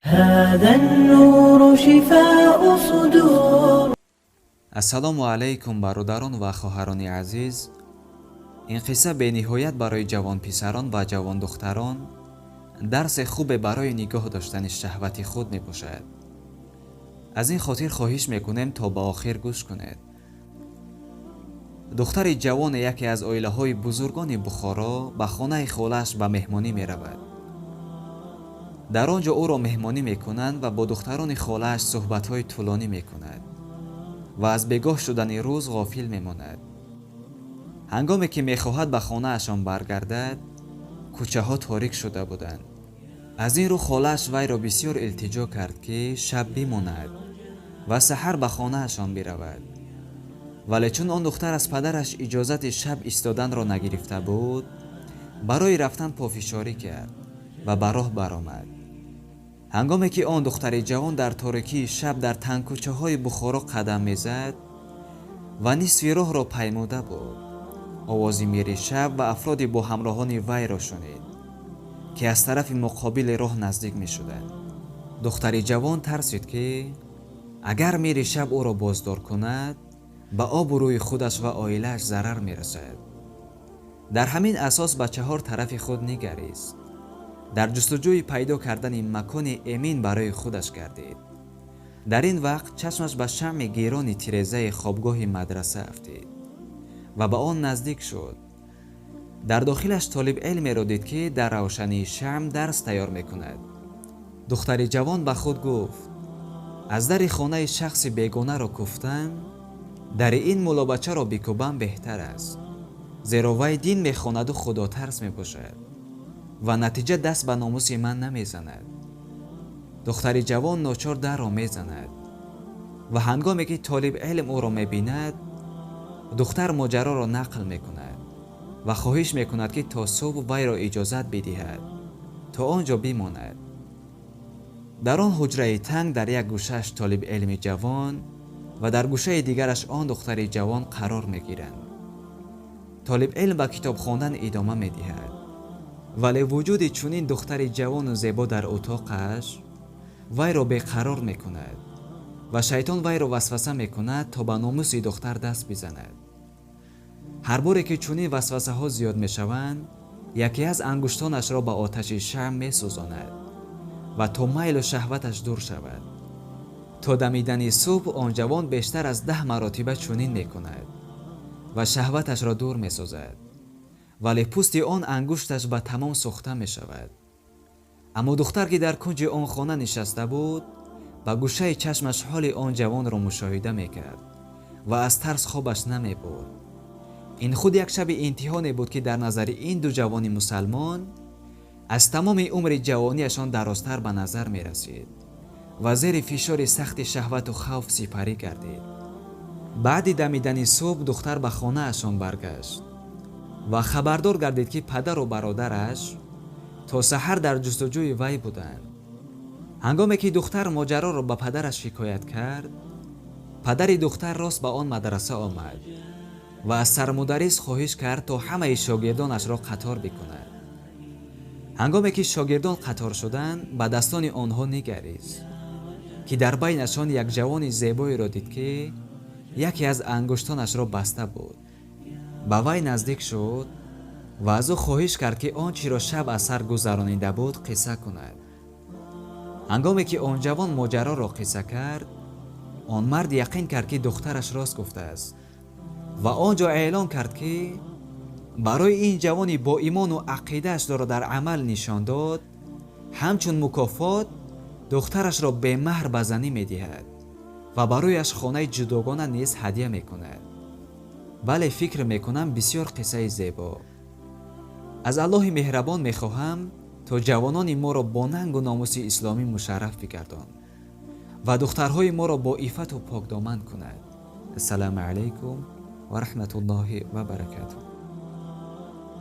هذا النور شفاء صدور. Ассалому алайкум, бародарон ва хоҳарони азиз. Ин қисса бениҳоят барои ҷавонписарон ва ҷавондухтарон дарсе хубе барои нигоҳ доштани шаҳвати худ мебошад. Аз ин хотир хоҳиш мекунем, то ба охир гӯш кунед. Духтари ҷавоне яке аз оилаҳои бузургони Бухоро ба хонаи холааш ба меҳмонӣ меравад. Дар он ҷо ӯро меҳмонӣ мекунанд ва бо духтарони холааш суҳбатҳои тӯлонӣ мекунад ва аз бегоҳ шудани рӯз ғофил мемонад. Ҳангоме ки мехоҳад ба хонаашон баргардад, кӯчаҳо торик шуда буданд. Аз ин рӯ холааш вайро бисёр илтиҷо кард, ки шаб бимонад ва саҳар ба хонаашон биравад. Вале чун он духтар аз падараш иҷозати шаб истоданро нагирифта буд, барои рафтан пофишорӣ кард ва ба роҳ баромад. Ҳангоме ки он духтари ҷавон дар торикии шаб дар тангкӯчаҳои Бухоро қадам мезад ва нисфи роҳро паймуда буд, овози мири шаб ва афроди бо ҳамроҳони вайро шунид, ки аз тарафи муқобили роҳ наздик мешуданд. Духтари ҷавон тарсид, ки агар мири шаб ӯро боздор кунад, ба обрӯи худаш ва оилааш зарар мерасад. Дар ҳамин асос ба чаҳор тарафи худ нигарист, дар ҷустуҷӯи пайдо кардани макони эмин барои худаш гардид. Дар ин вақт чашмаш ба шамъи гирони тирезаи хобгоҳи мадраса афтид ва ба он наздик шуд. Дар дохилаш толибилмеро дид, ки дар равшании шамъ дарс тайёр мекунад. Духтари ҷавон ба худ гуфт: «Аз дари хонаи шахси бегонаро куфтан, дари ин муллобачаро бикӯбам беҳтар аст, зеро вай дин мехонаду худотарс мебошад ва натиҷа даст ба номуси ман намезанад». Духтари ҷавон ночор дарро мезанад ва ҳангоме ки толибилм ӯро мебинад, духтар моҷароро нақл мекунад ва хоҳиш мекунад, ки то субҳ вайро иҷозат бидиҳад, то он ҷо бимонад. Дар он ҳуҷраи танг дар як гӯшааш толибилми ҷавон ва дар гӯшаи дигараш он духтари ҷавон қарор мегиранд. Толибилм ба китоб хондан идома медиҳад, вале вуҷуди чунин духтари ҷавону зебо дар утоқаш вайро беқарор мекунад ва шайтон вайро васваса мекунад, то ба номуси духтар даст бизанад. Ҳар боре ки чунин васвасаҳо зиёд мешаванд, яке аз ангуштонашро ба оташи шамъ месӯзонад ва то майлу шаҳваташ дур шавад. То дамидани субҳ он ҷавон бештар аз 10 маротиба чунин мекунад ва шаҳваташро дур месозад, вале пӯсти он ангушташ ба тамом сӯхта мешавад. Аммо духтар, ки дар кунҷи он хона нишаста буд, ба гӯшаи чашмаш ҳоли он ҷавонро мушоҳида мекард ва аз тарс хобаш намебурд. Ин худ як шаби имтиҳоне буд, ки дар назари ин ду ҷавони мусалмон аз тамоми умри ҷавониашон дарозтар ба назар мерасид ва зери фишори сахти шаҳвату хавф сипарӣ гардид. Баъди дамидани субҳ духтар ба хонаашон баргашт ва хабардор гардид, ки падару бародараш то саҳар дар ҷустуҷӯи вай буданд. Ҳангоме ки духтар моҷароро ба падараш ҳикоят кард, падари духтар рост ба он мадраса омад ва аз сармударрис хоҳиш кард, то ҳамаи шогирдонашро қатор бикунад. Ҳангоме ки шогирдон қатор шуданд, ба дастони онҳо нигарист, ки дар байнашон як ҷавони зебоеро дид, ки яке аз ангуштонашро баста буд. Ба вай наздик шуд ва аз ӯ хоҳиш кард, ки он чиро шаб аз сар гузаронида буд, қисса кунад. Ҳангоме ки он ҷавон моҷароро қисса кард, он мард яқин кард, ки духтараш рост гуфтааст, ва он ҷо эълон кард, ки барои ин ҷавони боимону ақидаашро дар амал нишон дод, ҳамчун мукофот духтарашро бемаҳр ба занӣ медиҳад ва барояш хонаи ҷудогона низ ҳадя мекунад. Бале, фикр мекунам, бисёр қиссаи зебо. Аз Аллоҳи меҳрабон мехоҳам, то ҷавонони моро бо нангу номуси исломӣ мушарраф бигардон ва духтарҳои моро бо иффату покдоман кунад. Ассалому алайкум ва раҳматуллоҳи ва баракатуҳ.